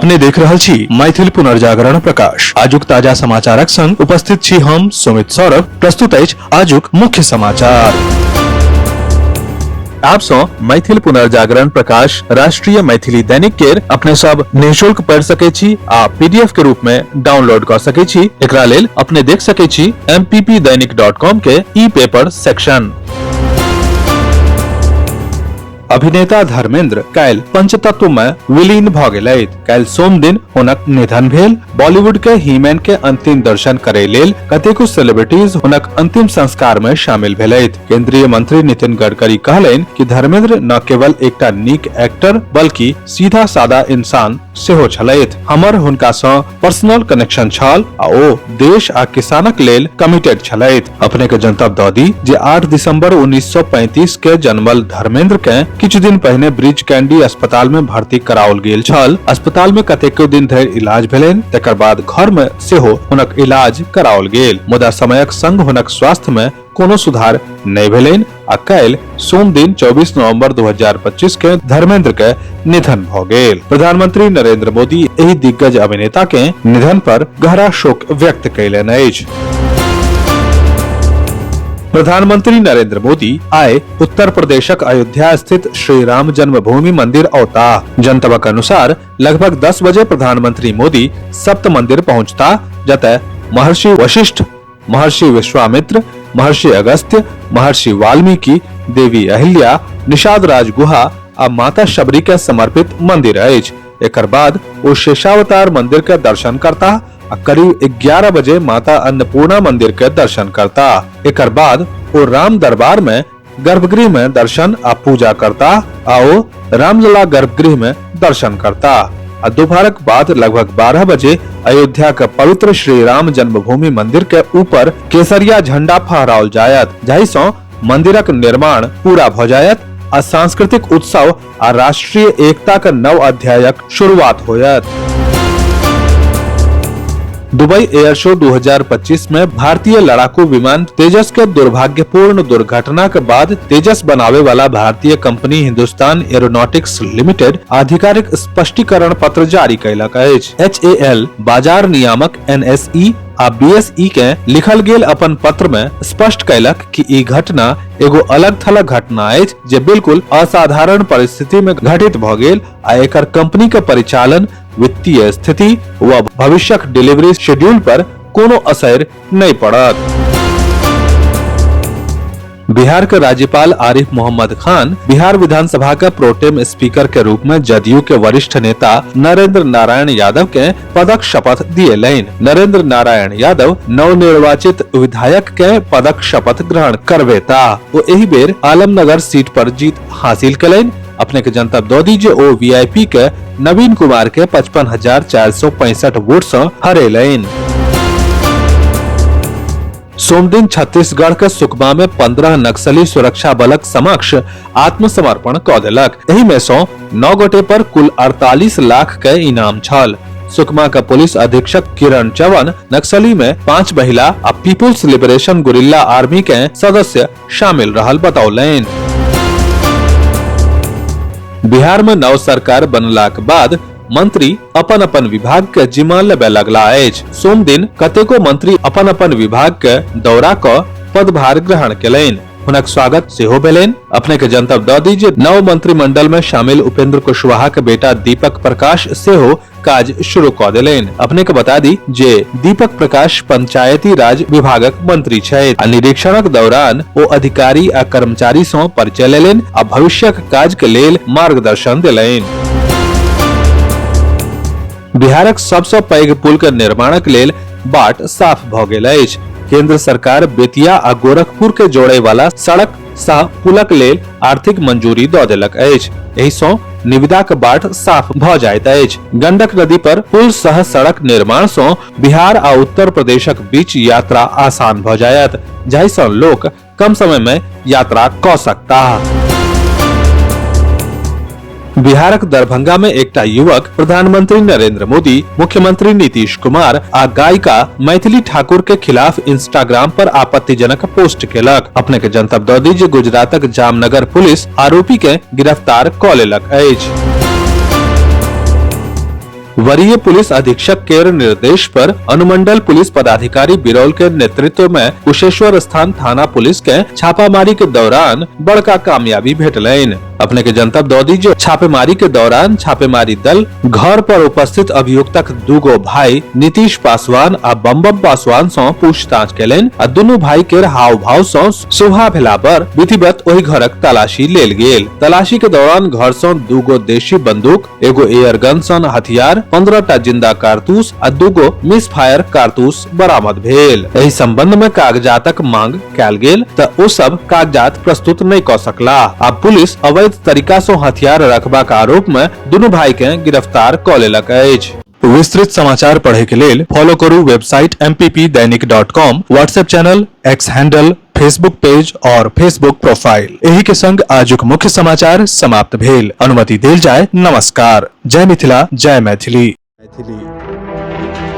अपने देख रहल छी मैथिल पुनर्जागरण प्रकाश। आजुक ताजा समाचारक संग उपस्थित छी हम सुमित सौरभ। प्रस्तुत अछि आजुक मुख्य समाचार। आप सौ मैथिल पुनर्जागरण प्रकाश राष्ट्रीय मैथिली दैनिक केर अपने सब निःशुल्क पढ़ सके छी आ पीडीएफ के रूप में डाउनलोड कर सके छी। एकरा लेल अपने देख सके छी mppdainik.com के ई पेपर सेक्शन। अभिनेता धर्मेंद्र काल्हि पंचतत्व में विलीन भ गेलथि। काल्हि सोम दिन हुनक निधन भेल। बॉलीवुड के हीमैन के अंतिम दर्शन करे लेल कतेको सेलिब्रिटीज हुनक अंतिम संस्कार में शामिल भेलथि। केंद्रीय मंत्री नितिन गडकरी कहलनि कि धर्मेंद्र न केवल एकटा नीक एक्टर बल्कि सीधा सादा इंसान सेहो छलथि। हमर हुनका सँ पर्सनल कनेक्शन छल आ ओ देश आ किसानक लेल कमिटेड छलथि। अपने के जनतब दऽ दी जे 8 दिसंबर 1935 के जन्मल धर्मेंद्र के किछु दिन पहिने ब्रिज कैंडी अस्पताल में भर्ती कराओल गेल छल। अस्पताल में कतेको दिन धरि इलाज भेलनि, तकर बाद घर में सेहो हुनक इलाज कराओल गेल, मुदा समयक संग हुनक स्वास्थ्य में कोनो सुधार नहि भेलनि आ काल्हि सोम दिन 24 नवंबर 2025 के धर्मेंद्र के निधन भ गेल। प्रधानमंत्री नरेंद्र मोदी एहि दिग्गज अभिनेता के निधन पर गहरा शोक व्यक्त कयलनि अछि। प्रधानमंत्री नरेंद्र मोदी आइ उत्तर प्रदेशक अयोध्या स्थित श्री राम जन्मभूमि मंदिर औताह। जनतबक अनुसार लगभग 10 बजे प्रधानमंत्री मोदी सप्त मंदिर पहुंचता, जतय महर्षि वशिष्ठ, महर्षि विश्वामित्र, महर्षि अगस्त्य, महर्षि वाल्मीकि, देवी अहिल्या, निषाद राज गुहा आ माता शबरी के समर्पित मंदिर अछि। एकर बाद ओ शेषावतार मंदिर के दर्शन करता आ करीब 11 बजे माता अन्नपूर्णा मंदिर के दर्शन करता। एकर बाद ओ राम दरबार में गर्भगृह में दर्शन आ पूजा करता आ ओ रामलला गर्भगृह में दर्शन करता आ दोपहरक बाद लगभग 12 बजे अयोध्या के पवित्र श्री राम जन्मभूमि मंदिर के ऊपर केसरिया झंडा फहराओल जायत, जाहि सँ मंदिरक निर्माण पूरा भ जायत आ सांस्कृतिक उत्सव आ राष्ट्रीय एकता के नव अध्यायक शुरुआत होयत। दुबई एयर शो 2025 में भारतीय लड़ाकू विमान तेजस के दुर्भाग्यपूर्ण दुर्घटना के बाद तेजस बनावे वाला भारतीय कंपनी हिंदुस्तान एरोनॉटिक्स लिमिटेड आधिकारिक स्पष्टीकरण पत्र जारी कयलक अछि। एचएएल बाजार नियामक एनएसई आ बीएसई के लिखल गेल अपन पत्र में स्पष्ट कयलक कि ई घटना एगो अलग थलग घटना अछि जे बिल्कुल असाधारण परिस्थिति में घटित भ गेल आ एकर कंपनी के परिचालन, वित्तीय स्थिति व भविष्यक डिलीवरी शेड्यूल पर कोनो असर नहीं पड़त। बिहार के राज्यपाल आरिफ मोहम्मद खान बिहार विधानसभा के प्रोटेम स्पीकर के रूप में जदयू के वरिष्ठ नेता नरेंद्र नारायण यादव के पदक शपथ दिएलनि। नरेंद्र नारायण यादव नवनिर्वाचित विधायक के पदक शपथ ग्रहण करबेता। ओ एहि बेर आलमनगर सीट पर जीत हासिल कयलनि। अपने के जनतब दऽ दी जे ओ वीआईपी के नवीन कुमार के 55,465 वोट सँ हरेलनि। सोमदिन छत्तीसगढ़ के सुकमा में 15 नक्सली सुरक्षा बलक समक्ष आत्मसमर्पण क देलक। एहि में सँ 9 गोटे पर कुल 48 लाख के इनाम छल। सुकमा के पुलिस अधीक्षक किरण चवन नक्सली में 5 महिला आ पीपुल्स लिबरेशन गुरिल्ला आर्मी के सदस्य शामिल रहल बतौलनि। बिहार में नव सरकार बनलाक बाद मंत्री अपन अपन विभाग के जिम्मा लेबे लगला अछि। सोम दिन कतेको मंत्री अपन अपन विभाग के दौरा क पदभार ग्रहण केलनि। हुनक स्वागत सेहो भेलनि। अपने के जनतब दऽ दी जे नव मंत्रिमंडल में शामिल उपेंद्र कुशवाहा के बेटा दीपक प्रकाश सेहो काज शुरू कऽ देलनि। अपने के बता दी जे दीपक प्रकाश पंचायती राज विभागक मंत्री छथि आ निरीक्षणक दौरान ओ अधिकारी आ कर्मचारी सँ परिचय लेलनि आ भविष्यक काज के लेल मार्गदर्शन देलनि। बिहारक सबसँ पैघ पुल के निर्माणक लेल बाट साफ भऽ गेल अछि। केंद्र सरकार बेतिया आ गोरखपुर के जोड़े वाला सड़क सह पुलक लेल आर्थिक मंजूरी दऽ देलक अछि। एहि सँ निविदाक बाट साफ भऽ जाइत अछि। गंडक नदी पर पुल सह सड़क निर्माण सँ बिहार आ उत्तर प्रदेशक बीच यात्रा आसान भऽ जायत, जाहि सँ लोक कम समय में यात्रा कऽ सकताह। बिहारक दरभंगा में एकटा युवक प्रधानमंत्री नरेंद्र मोदी, मुख्यमंत्री नीतीश कुमार आ गायिका मैथिली ठाकुर के खिलाफ इंस्टाग्राम पर आपत्तिजनक पोस्ट केलक। अपने के जनतब दऽ दी जे गुजरातक जामनगर पुलिस आरोपी के गिरफ्तार कऽ लेलक अछि। वरीय पुलिस अधीक्षक केर निर्देश पर अनुमंडल पुलिस पदाधिकारी बिरौल के नेतृत्व में कुशेश्वर स्थान थाना पुलिस के छापामारी के दौरान बड़का कामयाबी भेटलनि। अपने के जनतब दऽ दी जे छापेमारी के दौरान छापेमारी दल घर पर उपस्थित अभियुक्तक दूगो भाई नीतीश पासवान आ बमबम पासवान सँ पूछताछ केलनि आ दुनू भाई केर हाव भाव सँ सुभा भेला पर विधिवत ओहि घरक तलाशी लेल गेल। तलाशी के दौरान घर सँ दूगो देशी बंदूक, एगो एयर गन सन हथियार, 15 टा जिंदा कारतूस आ दूगो मिस फायर कारतूस बरामद भेल। एहि संबंध में कागजातक मांग कयल गेल त ओ सब कागजात प्रस्तुत नहि क सकलाह। आब पुलिस अवैध तरीका सँ हथियार रखबाक आरोप में दुनू भाई के गिरफ्तार क लेलक अछि। विस्तृत समाचार पढ़े के लेल फॉलो करू website mppdainik.com, WhatsApp channel, X handle, Facebook page और फेसबुक प्रोफाइल। एही के संग आजुक मुख्य समाचार समाप्त भेल। अनुमति देल जाय। नमस्कार। जय मिथिला, जय मैथिली। मैथिली।